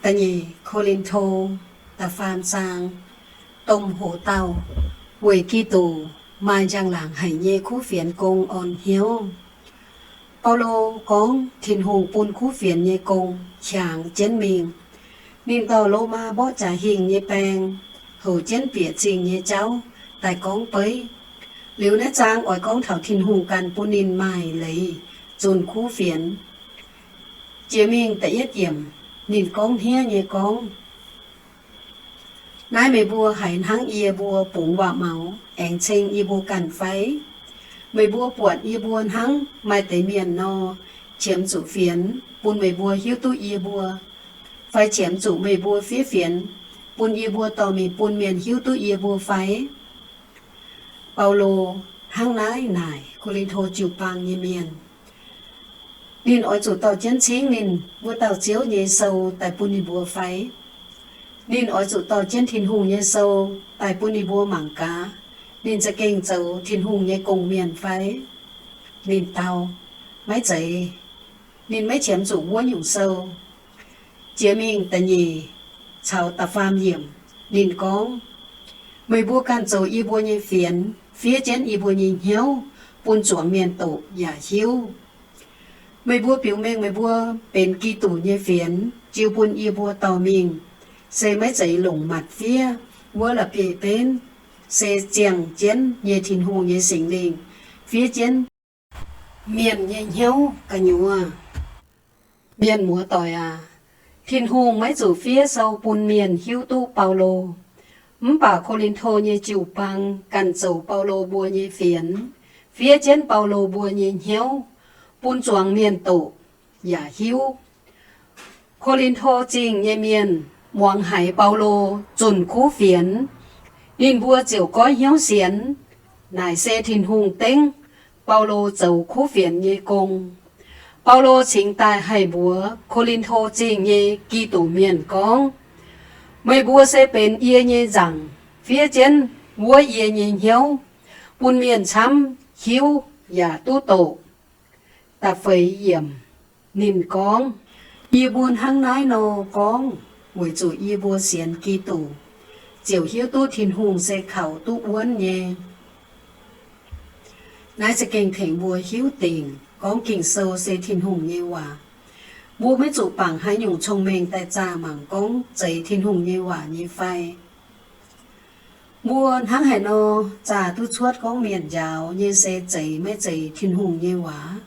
Da'nyeic Ko^lin^to da'faam zaang. Domh hoc dauh weic Giduc maaih njang-laangc haic nyei kuv fienx gong orn hnyouv. Baulo gorngv Tin-Hungh bun kuv fienx nyei gong hiaangx jienv mingh. Ninh dorh Lomaa mborqv jaax hingh nyei baeng, houc jienv bieqc zingh nyei jauv daaih gorngv beiv. Liuz naaiv zaang oix gorngv taux Tin-Hungh ganh bun ninh maaih leiz zunh kuv fienx. Jiex mingh da'yietv yiemc, ninh gorngv hniev nyei gorngv, Naaiv meih mbuo haiz hnangv yie mbuo bungx waac-maux aengx ceng yie mbuo ganh fai? Meih mbuo buatc yie mbuo hnangv maaih deix mienh nor, qiemx zuqc fienx bun meih mbuo hiuv duqv yie mbuo, fai qiemx zuqc meih mbuo fiev fienx bun yie mbuo dorh mingh bun mienh hiuv duqv yie mbuo fai? Baulo hnangv naaiv naaic Ko^lin^to jiu-baang nyei mienh. Ninh oix zuqc dorh jienv cingv ninh wuov dauh Ziouv nyei sou daaih bun ninh mbuo fai? Ninh oix zuqc dorh jienv Tin-Hungh nyei sou daaih bun ninh mbuo mangc gaax ninh za'gengh zoux Tin-Hungh nyei gong-mienh fai? Ninh dau, Maiv zeiz. Ninh maiv qiemx zuqc wuov nyungc sou. Jiex mingh da'nyeic caux da'faam yiemc, ninh gorngv, Meih mbuo ganh zoux yie mbuo nyei fienx, fiev jienv yie mbuo nyei hnyouv bun zuangx mienh doqc yaac hiuv. Meih mbuo biux mengh meih mbuo benx Giduc nyei fienx, jiu bun yie mbuo dorh mingh, se maiv zeiz longc matc fiev wuov la'bieiv-benv, se ziangh jienv nyei Tin-Hungh nyei Singx Lingh fiev jienv mienh nyei hnyouv gu'nyuoz. Mienh muoz-doic aac, Tin-Hungh maiv zuqc fiev sou bun mienh hiuv duqv Baulo. Mv baac Ko^lin^to nyei jiu-baang ganh zoux Baulo mbuo nyei fienx, fiev jienv Baulo mbuo nyei hnyouv bun zuangx mienh doqc yaac hiuv. Ko^lin^to Zingh nyei mienh muangx haiz Baulo zunh kuv fienx, ninh mbuo ziouc goiv hnyouv sienx naaic se Tin-Hungh dengv Baulo zoux kuv fienx nyei gong. Baulo cingx daaih haih mbuox Ko^lin^to Zingh nyei Giduc mienh gorngv, Meih mbuo se benx yie nyei nzaangc fiev jienv wuov yie nyei hnyouv bun mienh camv hiuv yaac duqv doqc. Da'feix yiemc, ninh gorngv, Yie mbuo hnangv naaiv nor gorngv weic zuqc yie mbuo sienx Giduc, ziouc hiuv duqv Tin-Hungh se kaux duqv wuonv nyei. Naaiv za'gengh tengx mbuo hiuv dingc gorngv Ging-Sou se Tin-Hungh nyei waac. Mbuo maiv zuqc bangc haaix nyungc cong-mengh daaih zaah mangc gorngv zeiz Tin-Hungh nyei waac nyei fai. Mbuo hnangv haaix nor zaah duqv cuotv gorngv mienh njaaux nyei se zeiz maiv zeiz Tin-Hungh nyei waac?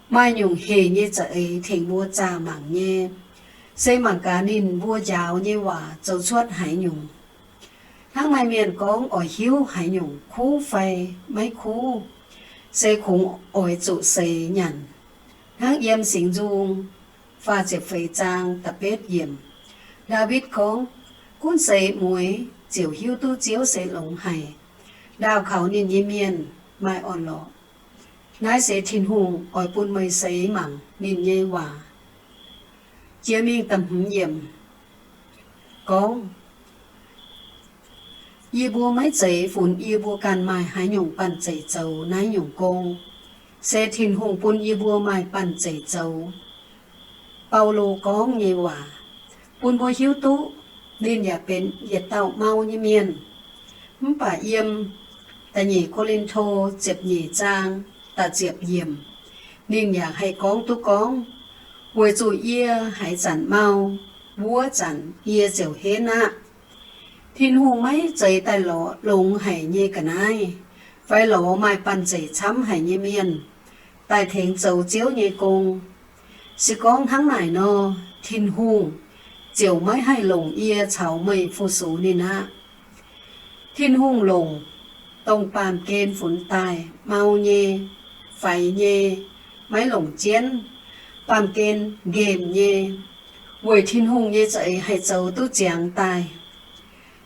Maaih nyungc hec nyei za'eix tengx mbuo zaah mangc nyei, se mangc gaax ninh mbuo njaaux nyei waac zoux cuotv haaix nyungc. Hnangv maaih mienh gorngv oix hiuv haaix nyungc kuv fai maiv kuv, se kungx oix zuqc seix nyanc. Hnangv yiem Singx Nzung faah ziepc feix zaang da'betv yiemc, Ndaawitv gorngv, Gunv seix mueiz ziouc hiuv duqv Ziouv se longx haic. Ndaauh kaux ninh nyei mienh maaih orn-lorqc. Naaiv se Tin-Hungh oix bun meih seix mangc ninh nyei waac. Jiex mingh da'hmz yiemc gorngv, Yie mbuo maiv zeiz funx yie mbuo ganh maaih haaix nyungc banh zeic zoux naaiv nyungc gong. Se Tin-Hungh bun yie mbuo maaih banh zeic zoux. Baulo gorngv nyei waac bun mbuo hiuv duqv ninh yaac benx yietc dauh mau nyei mienh. Mv baac yiem da'nyeic Ko^lin^to ziepc nyeic zaang da'ziepc yiemc, ninh yaac haih gorngv duqv gorngv, Weic zuqc yie haaix zanc mau, wuov zanc yie ziouc henv aqv. Tin-Hungh maiv zeiz daaih lorz longx haic nyei ga'naaiv fai lorz maaih banh zeic camv haic nyei mienh daaih tengx zoux Ziouv nyei gong. Se gorngv hnangv naaic nor, Tin-Hungh ziouc maiv haih longc yie caux meih fu-sux ninh aqv. Tin-Hungh longc dongh baamh gen funx daaih mau nyei, faix nyei, maiv longc jienv, baamh gen nqemh nyei, weic Tin-Hungh nyei za'eix haih zoux duqv ziangx daaih.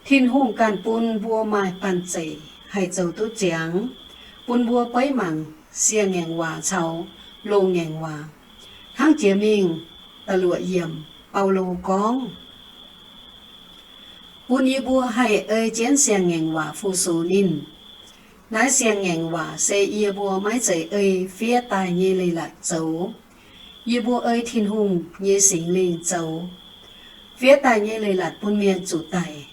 Tin-Hungh ganh bun mbuo maaih banh zeic haih zoux duqv ziangx, bun mbuo beiv mangc siang-ngaengc waac caux loz-ngaengc waac. Hnangv jiex mingh da'luoqc yiemc Baulo gorngv, Bun yie mbuo haih ei jienv siang-ngaengc waac fu-sux ninh. Naaiv siang-ngaengc waac se yie mbuo maiv zeiz ei fiev daaih nyei leiz-latc zoux. Yie mbuo ei Tin-Hungh nyei Singx Lingh zoux. Fiev daaih nyei leiz-latc bun mienh zuqc daic.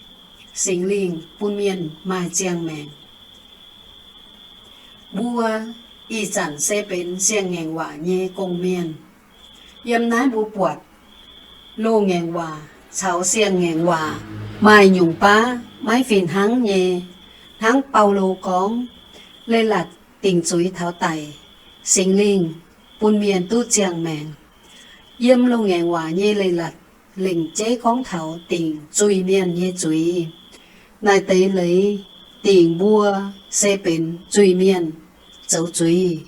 Singx Lingh bun mienh maaih ziangh maengc. Mbuo ih zanc se benx siang-ngaengc waac nyei gong-mienh. Yiem naaiv mbuo buatc loz-ngaengc waac caux siang-ngaengc waac maaih nyungc baav maiv fih hnangv nyei. Hnangv Baulo gorngv, leiz-latc dingc zuiz taux daic, Singx Lingh bun mienh duqv ziangh maengc. Yiem loz-ngaengc waac nyei leiz-latc lengc jeiv gorngv taux dingc zuiz-mienh nyei zuiz. Naaic deix leiz dingc mbuo se benx zuiz-mienh zoux zuiz.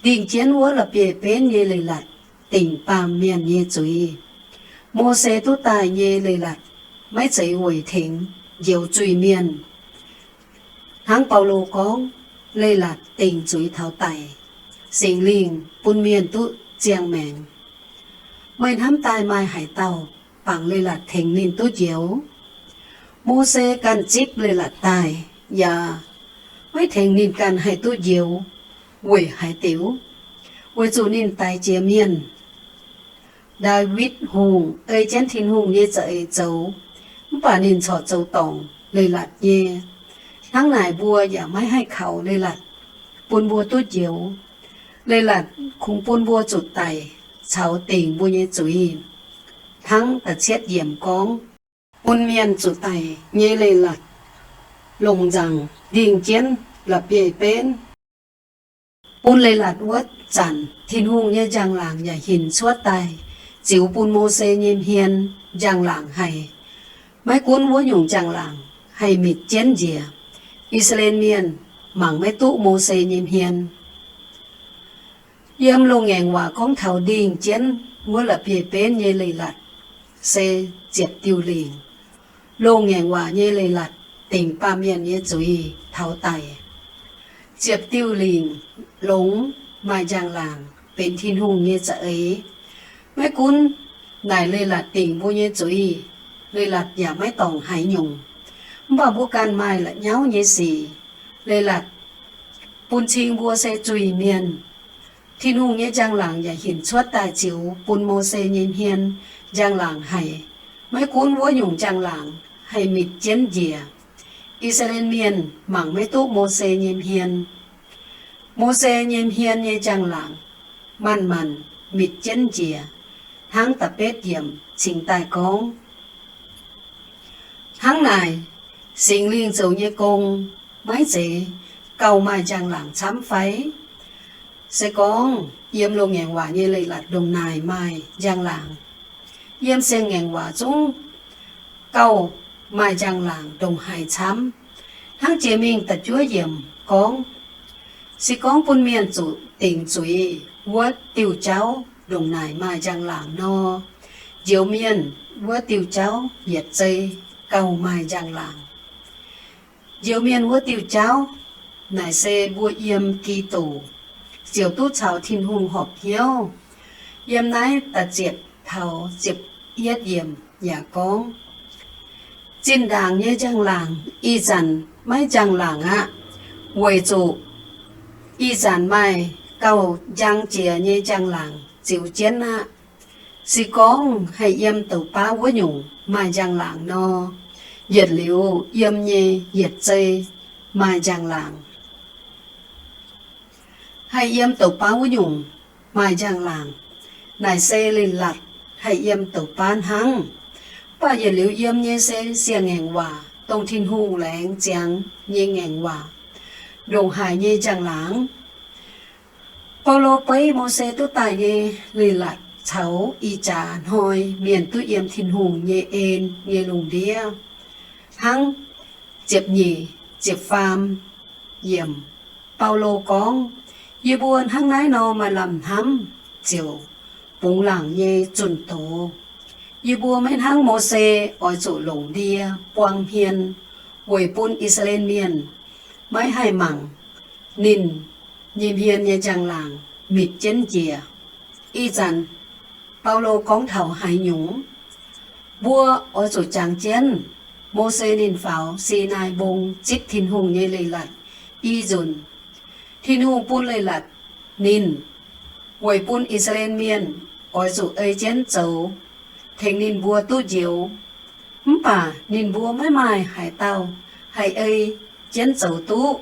Ndingh jienv wuov la'bieiv-benv nyei leiz-latc dingc baamh mienh nyei zuiz. Mose duqv daaih nyei leiz-latc maiv zeiz weic tengx njoux zuiz-mienh. Hnangv Baulo gorngv, leiz-latc dingc zuiz taux daic, Singx Lingh bun mienh duqv ziangh maengc. Meih hnamv daaih maaih haaix dauh bangc leiz-latc tengx ninh duqv njoux? Mose ganh zipv leiz-latc daaih, yaac maiv tengx ninh ganh haih duqv njoux. Weic haaix diuc? Weic zuqc ninh daix jiex mienh. Ndaawitv Hungh ei jienv Tin-Hungh nyei za'eix zoux, mv baac ninh corc zoux dorngc leiz-latc nyei. Hnangv naaic mbuo yaac maiv haih kaux leiz-latc bun mbuo duqv njoux. Leiz-latc kungx bun mbuo zuqc daic caux dingc mbuo nyei zuiz. Hnangv da'cietv yiemc gorngv, bun mienh zuqc daic nyei leiz-latc longc nzaangc ndingh jienv la'bieiv-benv. Bun leiz-latc wuov zanc Tin-Hungh nyei njang-laangc yaac hinc cuotv daaih ziux bun Mose nyei hmien njang-laangc haic. Maiv gunv wuov nyungc njang-laangc haih mitc jienv njiec, I^saa^laa^en Mienh mangc maiv duqv Mose nyei hmien. Yiem loz-ngaengc waac gorngv taux ndingh jienv wuov la'bieiv-benv nyei leiz-latc se ziepc diuh lingc. Loz-ngaengc waac nyei leiz-latc dingc baamh mienh nyei zuiz taux daic. Ziepc diuh lingc longx maaih njang-laangc benx Tin-Hungh nyei za'eix. Maiv gunv naaic leiz-latc dingc mbuo nyei zuiz, leiz-latc yaac maiv dorngc haaix nyungc. Mv baac mbuo ganh maaih la'nyauv nyei sic. Leiz-latc bun cing mbuo se zuiz-mienh. Tin-Hungh nyei njang-laangc yaac hinc cuotv daaih ziux bun Mose nyei hmien njang-laangc haic. Maiv gunv wuov nyungc njang-laangc haih mitc jienv njiec, I^saa^laa^en Mienh mangc maiv duqv Mose nyei hmien. Mose nyei hmien nyei njang-laangc manc-manc mitc jienv njiec, hnangv da'betv yiemc cingx daaih gorngv. Hnangv naaic, Singx Lingh zoux nyei gong maiv zeiz gauh maaih njang-laangc camv fai? Se gorngv yiem loz-ngaengc waac nyei leiz-latc ndongc naaic maaih njang-laangc, yiem siang-ngaengc waac zungv gauh maaih njang-laangc ndongc haaix camv. Hnangv jiex mingh da'juov yiemc gorngv, se gorngv bun mienh zuqc dingc zuiz wuov diuh jauv ndongc naaic maaih njang-laangc nor, njoux mienh wuov diuh jauv yietc zei gauh maaih njang-laangc. Njoux mienh wuov diuh jauv naaic se mbuo yiem Giduc ziouc duqv caux Tin-Hungh horpc hnyouv. Yiem naaiv da'ziepc taux ziepc yietv yiemc yaac gorngv, zinh ndaangc nyei njang-laangc ih zanc maiv njang-laangc aqv, weic zuqc ih zanc maaih gauh njang jiex nyei njang-laangc ziux jienv aqv. Se gorngv haih yiem douc baav wuov nyungc maaih njang-laangc nor, yietc liuz yiem nyei yietc zei maaih njang-laangc. Haih yiem douc baav wuov nyungc maaih njang-laangc, naaic se leiz-latc haih yiem douc baav hnangv. Mv baac yietc liuz yiem nyei se siang-ngaengc waac, dongh Tin-Hungh laengz ziangx nyei ngaengc waac, ndongc haaix nyei njang-laangc. Baulo beiv Mose duqv daaih nyei leiz-latc caux ih jaax hnoi mienh duqv yiem Tin-Hungh nyei en nyei lungh ndiev. Hnangv ziepc nyeic, ziepc faam yiemc, Baulo gorngv, yie mbuo hnangv naaiv nor maaih lamh hnamv ziouc bungx laangc nyei zunh doz. Yie mbuo maiv hnangv Mose oix zuqc longc ndie buang hmien weic bun I^saa^laa^en Mienh maiv haih mangc ninh nyei hmien nyei njang-laangc mitc jienv njiec. Ih zanc Baulo gorngv taux haaix nyungc? Mbuo oix zuqc jangx jienv Mose ninh faaux Sinaai Mbong zipv Tin-Hungh nyei leiz-latc i nzunc. Tin-Hungh bun leiz-latc ninh weic bun I^saa^laa^en Mienh oix zuqc ei jienv zoux tengx ninh mbuo duqv njoux. Mv baac ninh mbuo maiv maaih haaix dauh haih ei jienv zoux duqv.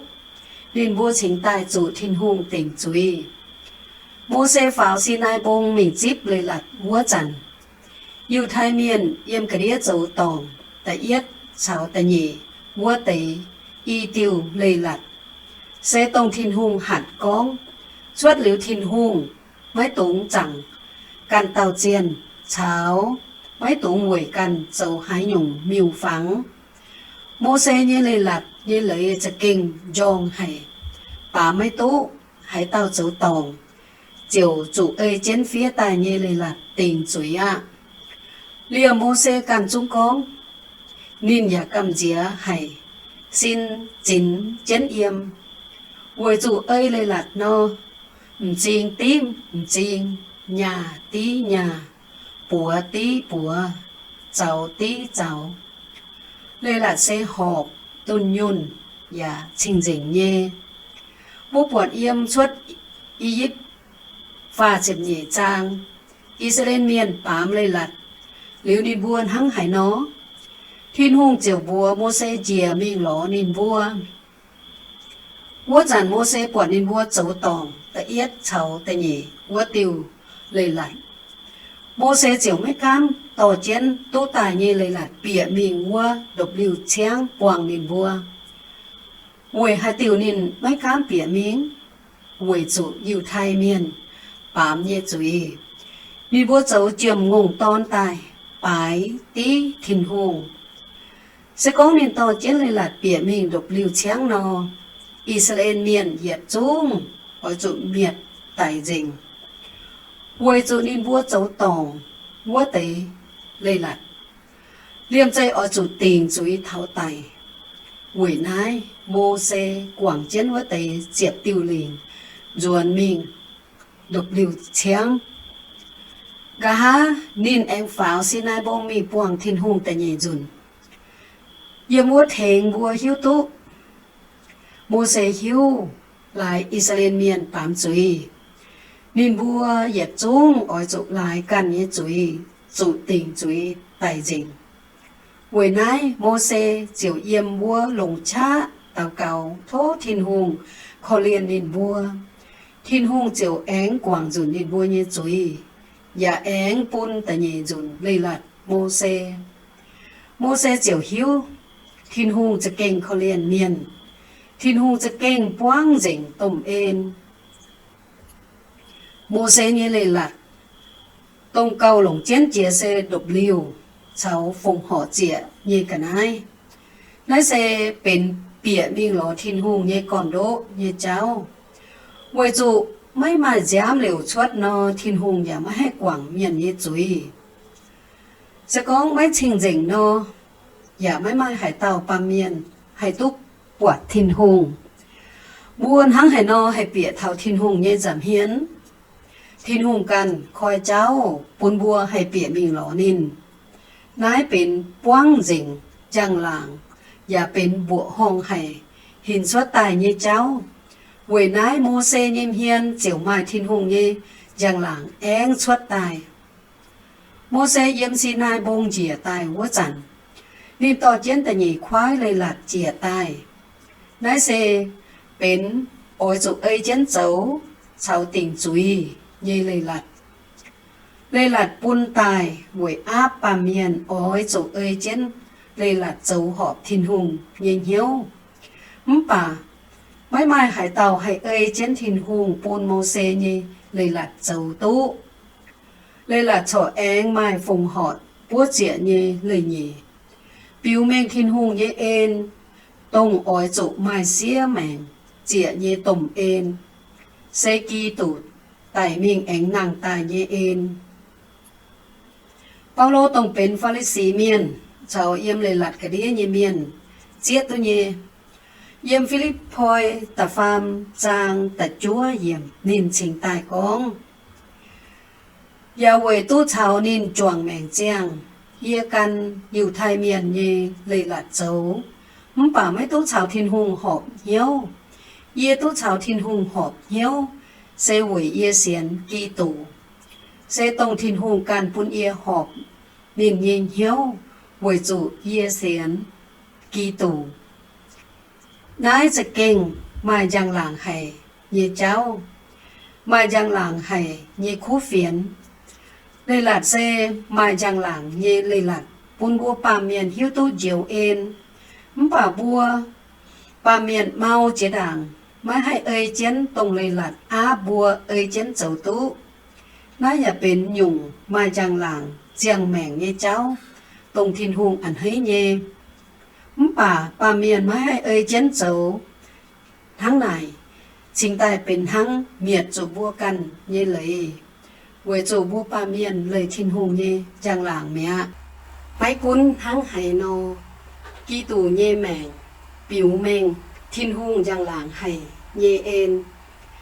Ninh mbuo cingx daaih zuqc Tin-Hungh dingc zuiz. Mose faaux Sinaai Mbong mingh zipv leiz-latc wuov zanc, Yiutai Mienh yiem ga'ndiev zoux dorngc da'yietv caux da'nyeic wuov deix i diuh leiz-latc, se dongh Tin-Hungh hatc gorngv, cuotv liuz Tin-Hungh maiv dungx zaangc ganh dauh zienh caux maiv dungx weic ganh zoux haaix nyungc miuc-fangx. Mose nyei leiz-latc nyei leiz za'gengh njorngh haic, baamz maiv duqv. Haaix dauh zoux dorngc ziouc zuqc ei jienv fiev daaih nyei leiz-latc dingc zuiz aqv. Liemh Mose ganh zungv gorngv, ninh yaac gamh nziex haic, sin zinx jienv yiem, weic zuqc ei leiz-latc nor, m'zing div m'zing, nyaah div nyaah, buoz div buoz, zaux div zaux. Leiz-latc se horpc, dunh yunh, yaac cing-nzengc nyei. Mbuo buatc yiem Cuotv I^yipv faah ziepc nyeic zaang, I^saa^laa^en Mienh baamz leiz-latc liuz ninh mbuo hnangv haaix nor, Tin-Hungh ziouc mbuox Mose njiec mingh lorz ninh mbuo. Wuov zanc Mose buatc ninh mbuo zoux dorngc da'yietv caux da'nyeic wuov diuh leiz-latc, Mose ziouc maiv gaamv dorh jienv duqv daaih nyei leiz-latc bieqc mingh wuov ndopv-liuh ciangv buangh ninh mbuo. Weic haaix diuc ninh maiv gaamv bieqc mingh? Weic zuqc Yiutai Mienh baamz nyei zuiz. Ninh mbuo zoux jiem-ngongh dorn daaih baaix div Tin-Hungh. Se gorngv ninh dorh jienv leiz-latc bieqc mingh ndopv-liuh ciangv nor, I^saa^laa^en Mienh yietc zungv oix zuqc mietc daic nzengc, weic zuqc ninh mbuo zoux dorngc wuov deix leiz-latc, liemh zeih oix zuqc dingc zuiz taux daic. Weic naaiv Mose guangc jienv wuov deix ziepc diuh lingc nzuonx mingh ndopv-liuh ciangv. Nqa'haav ninh aengx faaux Sinaai Mbong mingh buangh Tin-Hungh da'nyeic nzunc. Yiem wuov tengx mbuo hiuv duqv Mose hiuv laaix I^saa^laa^en Mienh baamz zuiz, ninh mbuo yietc zungv oix zuqc laaix ganh nyei zuiz zuqc dingc zuiz daic nzengc. Weic naaiv Mose ziouc yiem wuov longc qaqv daux gaux tov Tin-Hungh korv-lienh ninh mbuo. Tin-Hungh ziouc aengx guangc nzunc ninh mbuo nyei zuiz, yaac aengx bun da'nyeic nzunc leiz-latc Mose. Mose ziouc hiuv Tin-Hungh za'gengh korv-lienh mienh. Tin-Hungh za'gengh buangv nzengc domh en. Mose nyei leiz-latc, dongh gauh longc jienv jiex se ndopv-liuh caux fongc horc ziec nyei ga'naaiv. Naaiv se benx bieqc mingh lorz Tin-Hungh nyei gorn-ndoqv nyei jauv, weic zuqc maiv maaih nziaamv liouc cuotv nor, Tin-Hungh yaac maiv haih guangc mienh nyei zuiz. Se gorngv maiv cing-nzengc nor, yaac maiv maaih haaix dauh baamh mienh haih duqv buatc Tin-Hungh. Mbuo hnangv haaix nor haih bieqc taux Tin-Hungh nyei nza'hmien? Tin-Hungh ganh koi jauv bun mbuo haih bieqc mingh lorz ninh. Naaiv benx buangv nzengc, njang-laangc, yaac benx mbuoqc horngh haic hinc cuotv daaih nyei jauv. Weic naaiv Mose nyei hmien ziouc maaih Tin-Hungh nyei njang-laangc aengv cuotv daaih. Mose yiem Sinaai Mbong njiec daaih wuov zanc, ninh dorh jienv da'nyeic kuaaiv leiz-latc njiec daaih. Naaiv se benx oix zuqc ei jienv zoux caux dingc zuiz nyei leiz-latc. Leiz-latc bun daaih weic aapv baamh mienh oix zuqc ei jienv leiz-latc zoux horpc Tin-Hungh nyei hnyouv. Mv baac maiv maaih haaix dauh haih ei jienv Tin-Hungh bun Mose nyei leiz-latc zoux duqv. Leiz-latc corc aengx maaih fongc horc buov ziec nyei leiz-nyeic, biux mengh Tin-Hungh nyei en, dongh oix zuqc maaih siev maengc ziec nyei domh en, se Giduc daic mingh aengx nangh daaih nyei en. Baulo dongh benx Faa^li^si Mienh caux yiem leiz-latc ga'ndiev nyei mienh zieqv duqv nyei. Yiem Fi^lipv^poi da'faam zaang da'juov yiemc ninh cingx daaih gorngv, yaac weic duqv caux ninh juangc maengc ziangh, yie gan Yiutai Mienh nyei leiz-latc zoux, mv baac maiv duqv caux Tin-Hungh horpc hnyouv. Yie duqv caux Tin-Hungh horpc hnyouv se weic yie sienx Giduc, se dongh Tin-Hungh ganh bun yie horpc ninh nyei hnyouv weic zuqc yie sienx Giduc. Naaiv za'gengh maaih njang-laangc haic nyei jauv, maaih njang-laangc haic nyei kuv fienx. Leiz-latc se maaih njang-laangc nyei leiz-latc bun mbuo baamh mienh hiuv duqv njoux en. Mv baac mbuo baamh mienh mau jiex ndaangc maiv haih ei jienv dongh leiz-latc aapv mbuo ei jienv zoux duqv. Naaiv yaac benx nyungc maaih njang-laangc ziangh maengc nyei jauv, dongh Tin-Hungh a'hneiv nyei. Mv baac baamh mienh maiv haih ei jienv zoux. Hnangv naaic, cingx daaih benx hnangv mietc zuqc mbuo ganh nyei leiz, weic zuqc mbuo baamh mienh leih Tin-Hungh nyei njang-laangc mi'aqv. Maiv gunv hnangv haaix nor, Giduc nyei maengc biux mengh Tin-Hungh njang-laangc haic nyei en,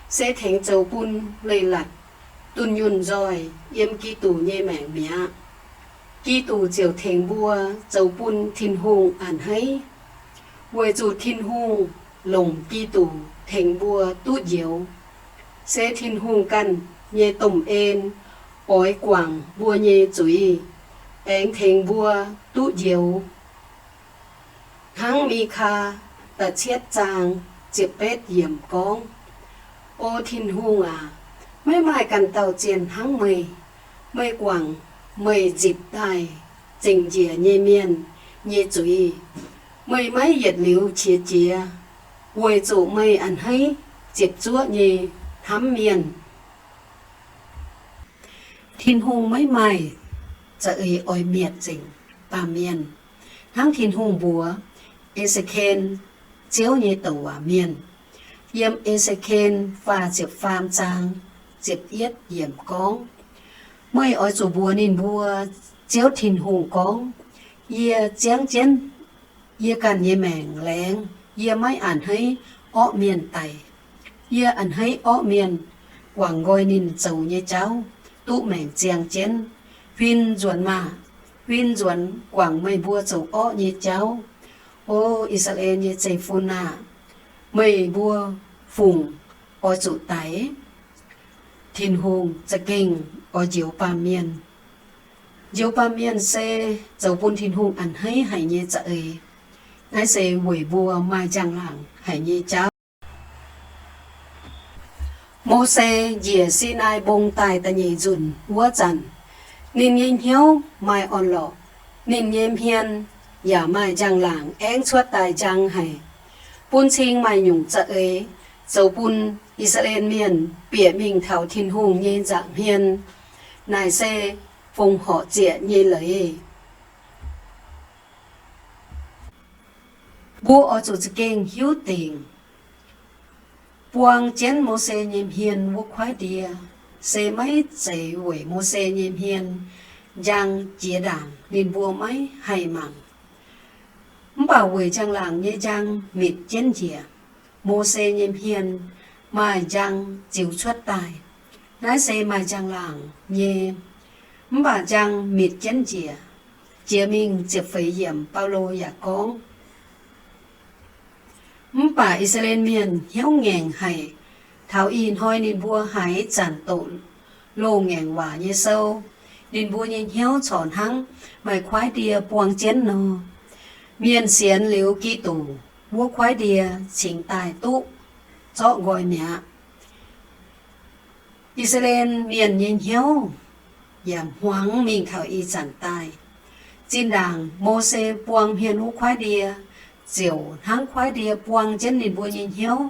se tengx zoux bun leiz-latc dunh yunh nzoih yiem Giduc nyei maengc mi'aqv. Giduc ziouc tengx mbuo zoux bun Tin-Hungh a'hneiv, weic zuqc Tin-Hungh longc Giduc tengx mbuo duqv njoux. Se Tin-Hungh ganh nyei domh en oix guangc mbuo nyei zuiz, aengx tengx mbuo duqv njoux. Hnangv Mikaa da'cietv zaang ziepc betv yiemc gorngv, O Tin-Hungh aac, maiv maaih ganh dauh zienh hnangv meih. Meih guangc meih nzipc daaih zengc njiec nyei mienh nyei zuiz. Meih maiv yietc liuz qiex jiez, weic zuqc meih a'hneiv ziepc zuoqv nyei hnamv mienh. Tin-Hungh maiv maaih za'eix oix mietc nzengc baamh mienh, hnangv Tin-Hungh mbuox E^se^ken Ziouv nyei douc waac mienh. Yiem E^se^ken faah ziepc faam zaang ziepc yietv yiemc gorngv, Meih oix zuqc mbuox ninh mbuo, Ziouv Tin-Hungh gorngv, Yie ziangv jienv yie ganh nyei maengc laengz yie maiv a'hneiv orqv mienh daic. Yie a'hneiv orqv mienh guangc nqoi ninh zoux nyei jauv duqv maengc ziangh jienv. Huin nzuonx maah! Huin nzuonx guangc meih mbuo zoux orqv nyei jauv. O I^saa^laa^en nyei zeiv-fun aah! Meih mbuo fungc oix zuqc daix? Tin-Hungh za'gengh oix njoux baamh mienh. Njoux baamh mienh se zoux bun Tin-Hungh a'hneiv haic nyei za'eix. Naaiv se weic mbuo maaih njang-laangc haic nyei jauv. Mose njiec Sinaai Mbong daaih da'nyeic nzunc wuov zanc, ninh nyei hnyouv maaih orn-lorqc, ninh nyei hmien yaac maaih njang-laangc aengv cuotv daaih njang haic, bun cing maaih nyungc za'eix zoux bun I^saa^laa^en Mienh bieqc mingh taux Tin-Hungh nyei nza'hmien. Naaic se fongc horc zieqc nyei leiz. Mbuo oix zuqc za'gengh hiuv dingc buang jienv Mose nyei hmien wuov kuaaiv ndie se maiv zeiz weic Mose nyei hmien njang jiex ndaangc ninh mbuo maiv haih mangc, mv baac weic njang-laangc nyei njang mitc jienv njiec, Mose nyei hmien maaih njang ziux cuotv daaih. Naaiv se maaih njang-laangc nyei, mv baac njang mitc jienv njiec. Jiex mingh ziepc feix yiemc Baulo yaac gorngv, Mv baac I^saa^laa^en Mienh hnyouv ngaengc haic. Taux ih hnoi ninh mbuo haaix zanc doqc loz-ngaengc waac nyei sou, ninh mbuo nyei hnyouv corc hnangv maaih kuaaiv ndie buang jienv nor. Mienh sienx liuz Giduc, wuov kuaaiv ndie cingx daaih duqv zorqv nqoi mi'aqv. I^saa^laa^en Mienh nyei hnyouv yaac hmuangx mingh taux ih zanc daaih. Zinh ndaangc Mose buang hmien wuov kuaaiv ndie ziouc hnangv kuaaiv ndie buang jienv ninh mbuo nyei hnyouv.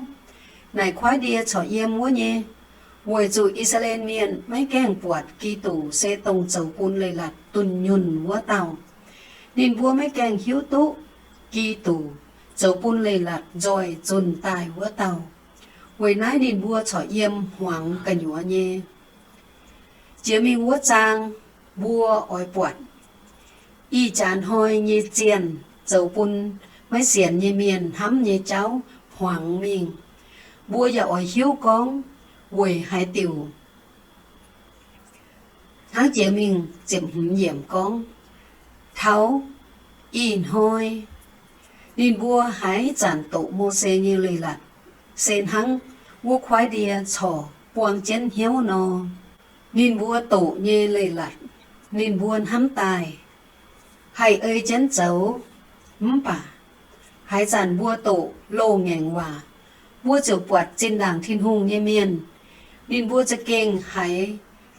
Naaic kuaaiv ndie corc yiem wuov nyei, weic zuqc I^saa^laa^en Mienh maiv gaengh buatc Giduc se dongh zoux bun leiz-latc dunh yunh wuov dauh. Ninh mbuo maiv gaengh hiuv duqv Giduc zoux bun leiz-latc nzoih zunh daaih wuov dauh. Weic naaiv ninh mbuo corc yiem hmuangx gu'nyuoz nyei. Jiex mingh wuov zaang, mbuo oix buatc ih jaax hnoi nyei zienh zoux bun maiv sienx nyei mienh hnamv nyei jauv hmuangx mingh. Mbuo yaac oix hiuv gorngv weic haaix diuc. Hnangv jiex mingh ziepc hmz yiemc gorngv, taux ih hnoi ninh mbuo haaix zanc doqc Mose nyei leiz-latc, se hnangv wuov kuaaiv ndie corc buang jienv hnyouv nor. Ninh mbuo doqc nyei leiz-latc, ninh mbuo hnamv daaih haih ei jienv zoux. Mv baac haaix zanc mbuo doqc loz-ngaengc waac, mbuo ziouc buatc zinh ndaangc Tin-Hungh nyei mienh, ninh mbuo za'gengh haiz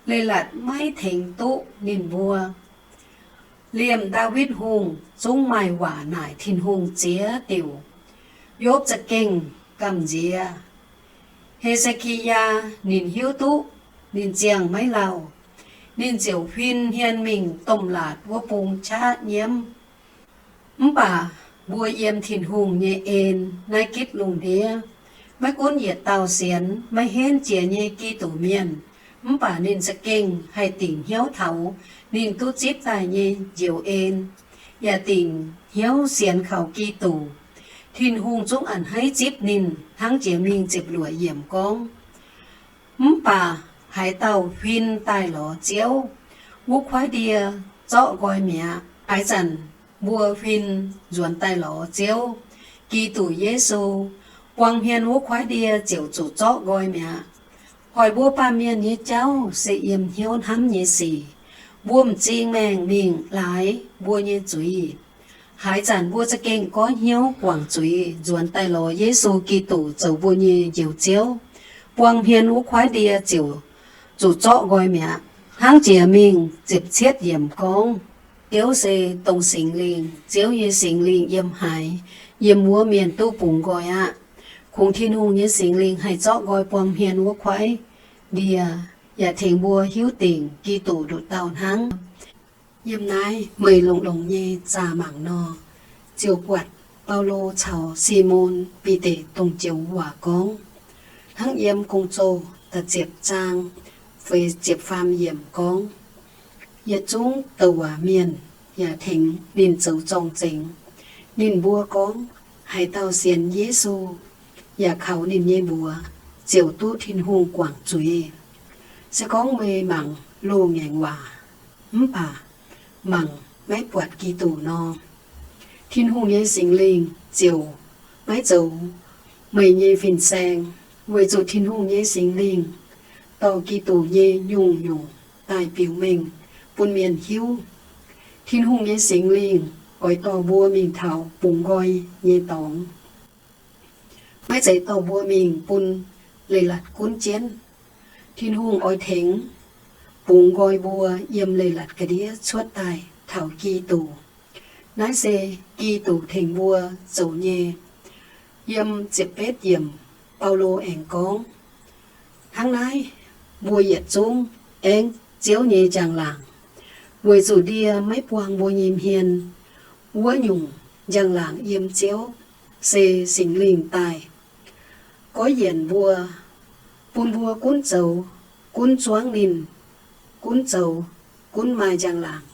leiz-latc maiv tengx duqv ninh mbuo. Liemh Ndaawitv Hungh zungv maaih waac naaic Tin-Hungh ziex diuc. Yopv za'gengh gamh nziex. He^se^ki^yaa ninh hiuv duqv ninh ziangh maiv lauh, ninh ziouc huin hmien mingh domh laatc wuov bung qaqv nyiemv. Mv baac mbuo yiem Tin-Hungh nyei en naaiv gitv lungh ndiev, maiv gunv yietc dauh sienx maiv henv jiex nyei Giduc mienh, mv baac ninh za'gengh haih dingc hnyouv taux ninh duqv zipv daaih nyei njoux en, yaac dingc hnyouv sienx kaux Giduc. Tin-Hungh zungv a'hneiv zipv ninh hnangv jiex mingh ziepc luoqc yiemc gorngv, mv baac haaix dauh huin daaih lorz Ziouv, wuov kuaaiv ndie zorqv nqoi mi'aqv. Haaix zanc mbuo huin nzuonx daaih lorz Ziouv, Giduc Yesu, buang hmien wuov kuaaiv ndie ziouc zuqc zorqv nqoi mi'aqv. Hoic mbuo baamh mienh nyei jauv se yiem hnyouv hnamv nyei sic. Mbuo m'zing maengh mingh laaix mbuo nyei zuiz. Haaix zanc mbuo za'gengh goiv hnyouv guangc zuiz nzuonx daaih lorz Yesu Giduc zoux mbuo nyei Njoux Ziouv, buang hmien wuov kuaaiv ndie ziouc zuqc zorqv nqoi mi'aqv. Hnangv jiex mingh ziepc cietv yiemc gorngv, Ziouv se dongh Singx Lingh. Ziouv nyei Singx Lingh yiem haaix, yiem wuov mienh duqv bungx nqoi aqv. Kungx Tin-Hungh nyei Singx Lingh haih zorqv nqoi buang hmien wuov kuaaiv ndie, yaac tengx mbuo hiuv dingc Giduc nduqc dauh hnangv. Yiem naaiv meih longx-longx nyei zaah mangc nor, ziouc buatc Baulo caux Simon Bide dongh joux waac gorngv. Hnangv yiem Gong-Zoh da'ziepc zaang feix ziepc faam yiemc gorngv, yietc zungv douc waac mienh yaac tengx ninh zoux zorng-zengx. Ninh mbuo gorngv, haaix dauh sienx Yesu yaac kaux ninh nyei mbuox ziouc duqv Tin-Hungh guangc zuiz. Se gorngv meih mangc loz-ngaengc waac mv baac mangc maiv buatc Giduc nor, Tin-Hungh nyei Singx Lingh ziouc maiv zoux meih nyei fin-saeng, weic zuqc Tin-Hungh nyei Singx Lingh dorh Giduc nyei nyungc-nyungc daaih biux mengh bun mienh hiuv. Tin-Hungh nyei Singx Lingh oix dorh mbuo mingh taux bungx nqoi nyei dorngx, maiv zeiz dorh mbuo mingh bun leiz-latc gunv jienv. Tin-Hungh oix tengx bungx nqoi mbuo yiem leiz-latc ga'ndiev cuotv daaih taux Giduc. Naaiv se Giduc tengx mbuo zoux nyei. Yiem ziepc betv yiemc, Baulo aengx gorngv, hnangv naaiv mbuo yietc zungv aengv Ziouv nyei njang-laangc, weic zuqc ndie maiv buang mbuo nyei hmien. Wuov nyungc njang-laangc yiem Ziouv, se Singx Lingh daaih goiv yienc mbuo, bun mbuo gunv zoux, gunv zuangv ninh, gunv zoux, gunv maaih njang-laangc.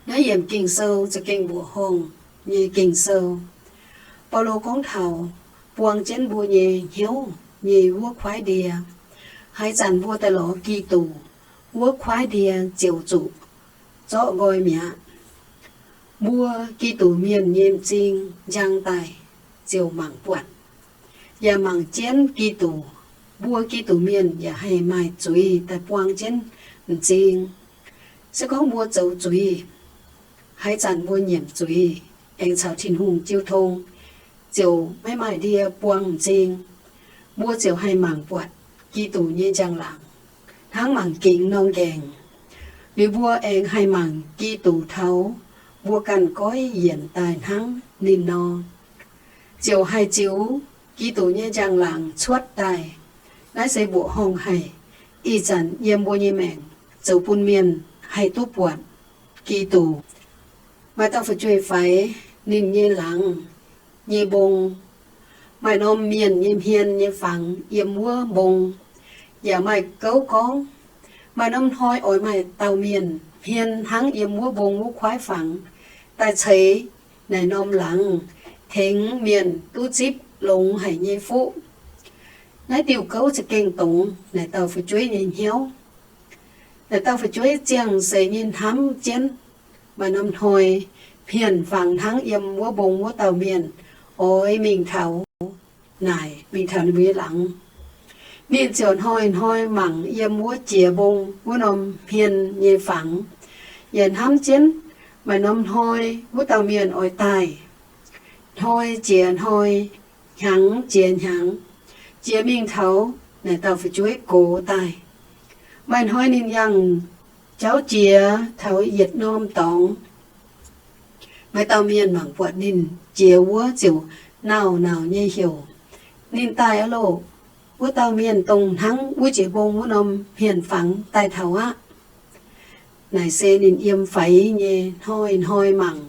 Naaiv yiemc Ging-Sou za'gengh mbuoqc horngh nyei Ging-Sou. Baulo gorngv taux buang jienv mbuo nyei hnyouv nyei wuov kuaaiv ndie. Haaix zanc mbuo daaih lorz Giduc, wuov kuaaiv ndie ziouc zuqc zorqv nqoi mi'aqv. Mbuo Giduc mienh nyei m'zing njang daaih ziouc mangc buatc, yaac mangc jienv Giduc. Mbuo Giduc mienh yaac haih maaih zuiz daaih buang jienv m'zing. Se gorngv mbuo zoux zuiz, haaix zanc mbuo nyiemc zuiz, aengx caux Tin-Hungh jiu tong, ziouc maiv maaih ndie buang m'zing. Mbuo ziouc haih mangc buatc Giduc nyei njang-laangc hnangv mangc gingx nor nqaengc. Liuz mbuo aengx haih mangc Giduc taux mbuo ganh goiv yienc daaih hnangv ninh nor, ziouc haih ziux Giduc nyei njang-laangc cuotv daaih. Naaiv se mbuoqc horngh haic. Ih zanc yiem mbuo nyei maengc zoux bun mienh haih duqv buatc Giduc, maaih dauh fu'jueiv faix ninh nyei laangz nyei mbong. Maaih norm mienh nyei hmien nyei fangx yiem wuov mbong. Yaac maaih gouv gorngv, maaih norm hnoi oix maaih dauh mienh hmien hnangv yiem wuov mbong wuov kuaaiv fangx daaih ceix naaic norm laangz, tengx mienh duqv zipv longx haic nyei fuqv. Naaiv diuh gouv za'gengh dongz naaic dauh fu'jueiv nyei hnyouv. Naaic dauh fu'jueiv ziangh seix nyei hnamv jienv, maaih norm hnoi hmien fangx hnangv yiem wuov mbong wuov dauh mienh oix mingh taux naaic, mingh taux ninh mbuo nyei laangz. Ninh ziouc hnoi-hnoi mangc yiem wuov jiex mbong wuov norm hmien nyei fangx, yaac hnamv jienv maaih norm hnoi wuov dauh mienh oix daaih. Hnoi jiex hnoi, hnyangx jiex hnyangx, jiex mingh taux naaic dauh fu'jueiv gox daaih. Maaih hnoi ninh yangh jauv jiex taux yietc norm dorngx. Maaih dauh mienh mangc buatc ninh jiex wuov ziouc nauc-nauc nyei heuc ninh daaih aqv loh. Wuov dauh mienh dongh hnangv wuov jiex mbong wuov norm hmien-fangx daaih taux aqv. Naaic se ninh yiem faix nyei hnoi-hnoi mangc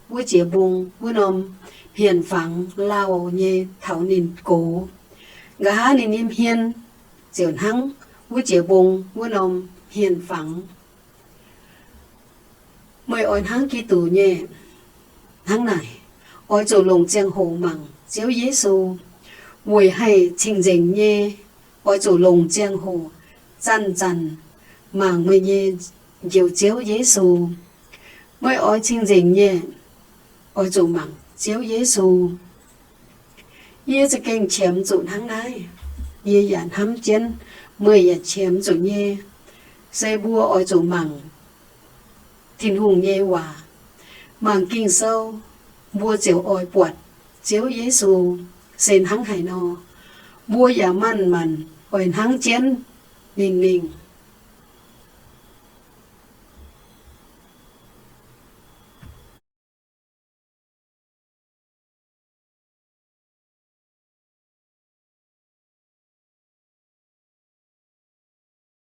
wuov jiex mbong wuov norm hmien-fangx lauh nyei taux ninh gox. Nqa'haav ninh nyei hmien ziouc hnangv wuov jiex mbong wuov norm hmien-fangx. Meih oix hnangv Giduc nyei hnangv naaic, oix zuqc longc ziangh hoc mangc Ziouv Yesu. Weic haih cing-nzengc nyei, oix zuqc longc ziangh hoc zanc-zanc mangc meih nyei Njoux Ziouv Yesu. Meih oix cing-nzengc nyei, oix zuqc mangc Ziouv Yesu. Yie za'gengh qiemx zuqc hnangv naaiv. Yie yaac hnamv jienv meih yaac qiemx zuqc nyei. Se mbuo oix zuqc mangc Tin-Hungh nyei waac, mangc Ging-Sou, mbuo ziouc oix buatc Ziouv Yesu se hnangv haaix nor. Mbuo yaac manc-manc oix hnangv jienv ninh mingh.